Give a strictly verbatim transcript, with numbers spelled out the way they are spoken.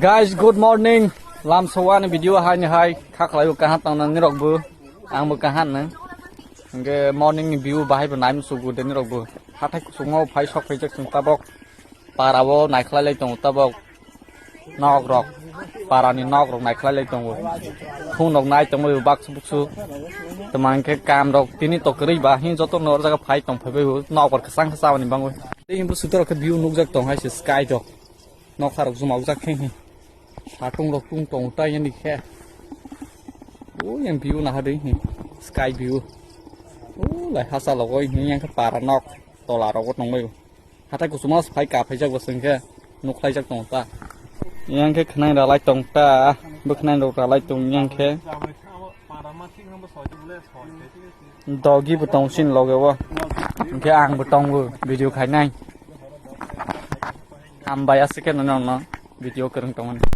Guys, good morning. Lamsawani video haini hai kha khlaibo kaha tongna nirok bo. Ang bo kaha nang. Hingke morning ni view bahai bo naim sugu de nirok bo. Hathai kusungo phai sok phai jak sung tabok. Para o naikhlai lai tongo tabok. Nok rok. Para ni nok rok naikhlai lai tongo. Thung nok nai tongo baksu buksu. Tama hingke kam rok tini to kwrwi ba hin joto nor jaga phai tong phai bai bo. Nok rok kwchang kwchang ni bango. Tei bo sutor ke view nukjak tong hai se sky rok. Nokha rok juma ujak khe he. Satung rok tung tong tai yani khe. O yang view naha dei he. Sky view. O lai hasa logo he yang khe para nok tola rogo tongbai. Hatai kusuma phai ka phaijak bo sengkhe nukhlaijak tong ta. Yang khe khnai ralai tong ta. Bo khnai rok ralai tong yang khe. Dogi bo tong sin loge o. Hingke ang bo tongo video khainai. Hambai aswk khe nono video kwrwng tongmani.